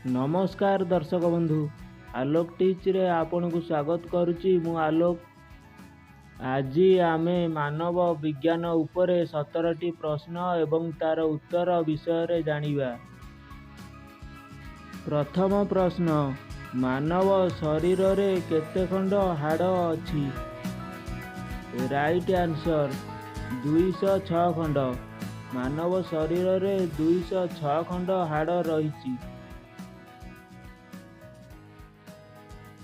ନମସ୍କାର ଦର୍ଶକ ବନ୍ଧୁ, ଆଲୋକ ଟିଚ୍ରେ ଆପଣଙ୍କୁ ସ୍ୱାଗତ କରୁଛି। ମୁଁ ଆଲୋକ। ଆଜି ଆମେ ମାନବ ବିଜ୍ଞାନ ଉପରେ 17ଟି ପ୍ରଶ୍ନ ଏବଂ ତାର ଉତ୍ତର ବିଷୟରେ ଜାଣିବା। ପ୍ରଥମ ପ୍ରଶ୍ନ, ମାନବ ଶରୀରରେ କେତେ ଖଣ୍ଡ ହାଡ଼ ଅଛି? ରାଇଟ୍ ଆନ୍ସର୍, 206 ଖଣ୍ଡ। ମାନବ ଶରୀରରେ 206 ଖଣ୍ଡ ହାଡ଼ ରହିଛି।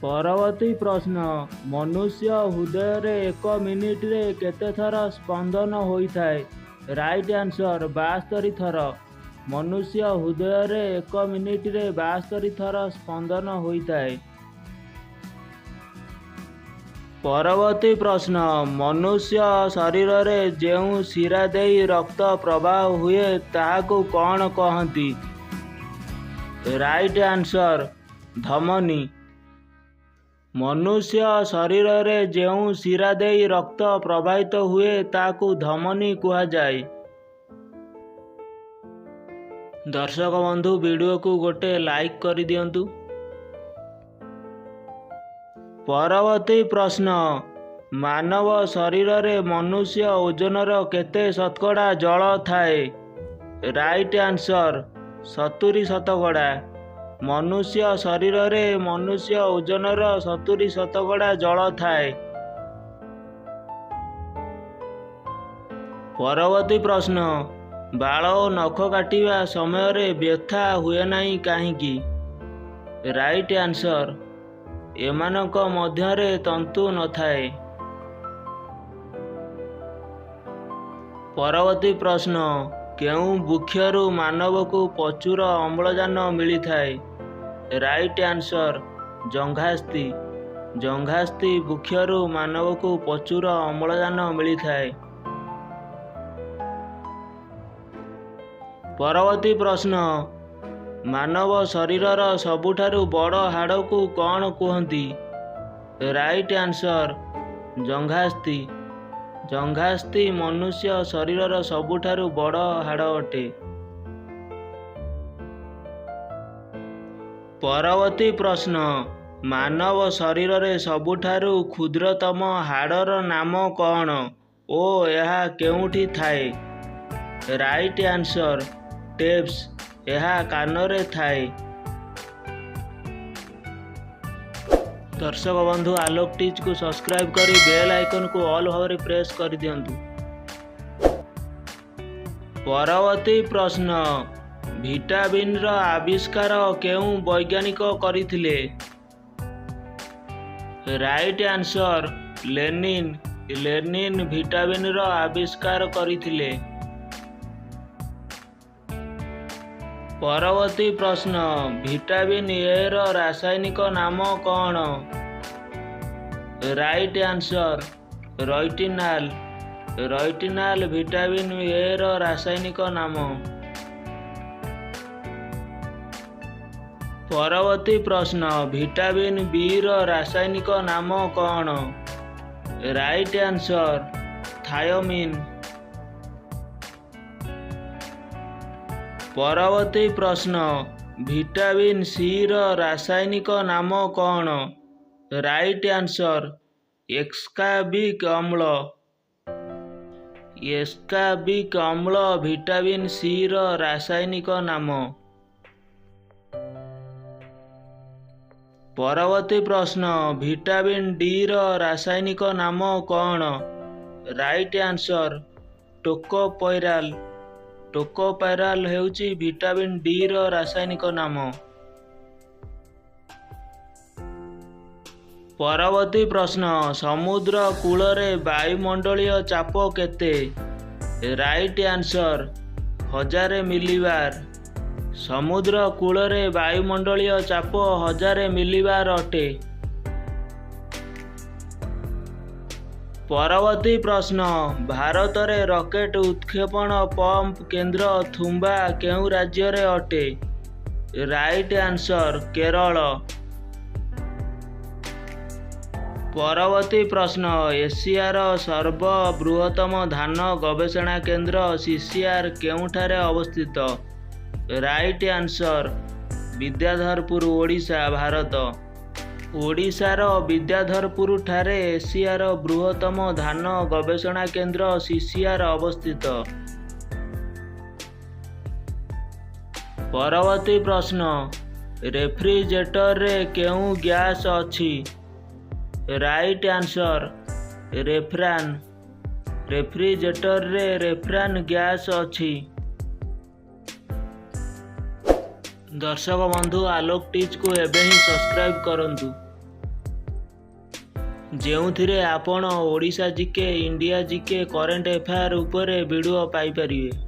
ପରବର୍ତ୍ତୀ ପ୍ରଶ୍ନ, ମନୁଷ୍ୟ ହୃଦୟରେ ଏକ ମିନିଟରେ କେତେ ଥର ସ୍ପନ୍ଦନ ହୋଇଥାଏ? ରାଇଟ୍ ଆନ୍ସର୍, 72 ଥର। ମନୁଷ୍ୟ ହୃଦୟରେ ଏକ ମିନିଟରେ 72 ଥର ସ୍ପନ୍ଦନ ହୋଇଥାଏ। ପରବର୍ତ୍ତୀ ପ୍ରଶ୍ନ, ମନୁଷ୍ୟ ଶରୀରରେ ଯେଉଁ ଶିରା ଦେଇ ରକ୍ତ ପ୍ରବାହ ହୁଏ, ତାହାକୁ କ'ଣ କହନ୍ତି? ରାଇଟ୍ ଆନ୍ସର୍, ଧମନୀ। ମନୁଷ୍ୟ ଶରୀରରେ ଯେଉଁ ଶିରା ଦେଇ ରକ୍ତ ପ୍ରବାହିତ ହୁଏ, ତାହାକୁ ଧମନୀ କୁହାଯାଏ। ଦର୍ଶକ ବନ୍ଧୁ, ଭିଡ଼ିଓକୁ ଗୋଟେ ଲାଇକ୍ କରିଦିଅନ୍ତୁ। ପରବର୍ତ୍ତୀ ପ୍ରଶ୍ନ, ମାନବ ଶରୀରରେ ମନୁଷ୍ୟ ଓଜନର କେତେ ଶତକଡ଼ା ଜଳ ଥାଏ? Right answer, 70%। ମନୁଷ୍ୟ ଶରୀରରେ ମନୁଷ୍ୟ ଓଜନର 70% ଜଳ ଥାଏ। ପରବର୍ତ୍ତୀ ପ୍ରଶ୍ନ, ବାଳ ଓ ନଖ କାଟିବା ସମୟରେ ବ୍ୟଥା ହୁଏ ନାହିଁ କାହିଁକି? ରାଇଟ୍ ଆନ୍ସର୍, ଏମାନଙ୍କ ମଧ୍ୟରେ ତନ୍ତୁ ନଥାଏ। ପରବର୍ତ୍ତୀ ପ୍ରଶ୍ନ, କେଉଁ ବୃକ୍ଷରୁ ମାନବକୁ ପ୍ରଚୁର ଅମ୍ଳଜାନ ମିଳିଥାଏ? Right answer, ଜଙ୍ଘାସ୍ଥି। ଜଙ୍ଘାସ୍ଥି ବୃକ୍ଷରୁ ମାନବକୁ ପ୍ରଚୁର ଅମ୍ଳଜାନ ମିଳିଥାଏ। ପରବର୍ତ୍ତୀ ପ୍ରଶ୍ନ, ମାନବ ଶରୀରର ସବୁଠାରୁ ବଡ଼ ହାଡ଼କୁ କ'ଣ କୁହନ୍ତି? Right answer, ଜଙ୍ଘାସ୍ଥି। ଜଙ୍ଘାସ୍ଥି ମନୁଷ୍ୟ ଶରୀରର ସବୁଠାରୁ ବଡ଼ ହାଡ଼ ଅଟେ। ପରବର୍ତ୍ତୀ ପ୍ରଶ୍ନ, ମାନବ ଶରୀରରେ ସବୁଠାରୁ କ୍ଷୁଦ୍ରତମ ହାଡ଼ର ନାମ କ'ଣ ଓ ଏହା କେଉଁଠି ଥାଏ? Right answer, tapes. ଏହା କାନରେ ଥାଏ। ଦର୍ଶକ ବନ୍ଧୁ, ଆଲୋକ ଟିଚ୍କୁ ସବସ୍କ୍ରାଇବ୍ କରି ବେଲ୍ ଆଇକନ୍କୁ ଅଲ୍ ଭାବରେ ପ୍ରେସ୍ କରିଦିଅନ୍ତୁ। ପରବର୍ତ୍ତୀ ପ୍ରଶ୍ନ, ଭିଟାମିନ୍ର ଆବିଷ୍କାର କେଉଁ ବୈଜ୍ଞାନିକ କରିଥିଲେ? Right answer, Lenin. Lenin ଭିଟାମିନ୍ର ଆବିଷ୍କାର କରିଥିଲେ। ପରବର୍ତ୍ତୀ ପ୍ରଶ୍ନ, ଭିଟାମିନ୍ ଏ ର ରାସାୟନିକ ନାମ କ'ଣ? Right answer, retinol. Retinol vitamin A ର ରାସାୟନିକ ନାମ। ପରବର୍ତ୍ତୀ ପ୍ରଶ୍ନ, ଭିଟାମିନ୍ ବି ର ରାସାୟନିକ ନାମ କ'ଣ? Right answer, thiamine. ପରବର୍ତ୍ତୀ ପ୍ରଶ୍ନ, ଭିଟାମିନ୍ ସି ର ରାସାୟନିକ ନାମ କ'ଣ? ରାଇଟ୍ ଆନ୍ସର୍, ଏସ୍କର୍ବିକ୍ ଅମ୍ଳ। ଏସ୍କର୍ବିକ୍ ଅମ୍ଳ ଭିଟାମିନ୍ ସି ର ରାସାୟନିକ ନାମ। ପରବର୍ତ୍ତୀ ପ୍ରଶ୍ନ, ଭିଟାମିନ୍ ଡି ର ରାସାୟନିକ ନାମ କ'ଣ? Right answer, tocopherol. ଟୋକୋଫେରଲ୍ ହେଉଛି ଭିଟାମିନ୍ ଡି ର ରାସାୟନିକ ନାମ। ପରବର୍ତ୍ତୀ ପ୍ରଶ୍ନ, ସମୁଦ୍ର କୂଳରେ ବାୟୁମଣ୍ଡଳୀୟ ଚାପ କେତେ? Right answer, 1000 ମିଲିବାର। ସମୁଦ୍ର କୂଳରେ ବାୟୁମଣ୍ଡଳୀୟ ଚାପ 1000 ମିଲିବାର ଅଟେ। ପରବର୍ତ୍ତୀ ପ୍ରଶ୍ନ, ଭାରତରେ ରକେଟ୍ ଉତ୍କ୍ଷେପଣ ପମ୍ପ କେନ୍ଦ୍ର ଥୁମ୍ବା କେଉଁ ରାଜ୍ୟରେ ଅଟେ? Right answer, Kerala. ପରବର୍ତ୍ତୀ ପ୍ରଶ୍ନ, ଏସିଆର ସର୍ବବୃହତ୍ତମ ଧାନ ଗବେଷଣା କେନ୍ଦ୍ର ସିସିଆର୍ କେଉଁଠାରେ ଅବସ୍ଥିତ? Right answer, Vidyadharpur, Odisha, Bharat. ଓଡ଼ିଶାର ବିଦ୍ୟାଧରପୁରଠାରେ ଏସିଆର ବୃହତ୍ତମ ଧାନ ଗବେଷଣା କେନ୍ଦ୍ର ସିସିଆର୍ ଅବସ୍ଥିତ। ପରବର୍ତ୍ତୀ ପ୍ରଶ୍ନ, ରେଫ୍ରିଜରେଟରରେ କେଉଁ ଗ୍ୟାସ୍ ଅଛି? Right answer Rafhan. ରେଫ୍ରିଜରେଟରରେ ରେଫ୍ରାନ୍ ଗ୍ୟାସ୍ ଅଛି। ଦର୍ଶକ ବନ୍ଧୁ, ଆଲୋକ ଟିଚ୍କୁ ଏବେ ହିଁ ସବସ୍କ୍ରାଇବ୍ କରନ୍ତୁ, ଯେଉଁଥିରେ ଆପଣ Odisha GK, India GK, current affair ଉପରେ ଭିଡ଼ିଓ ପାଇପାରିବେ।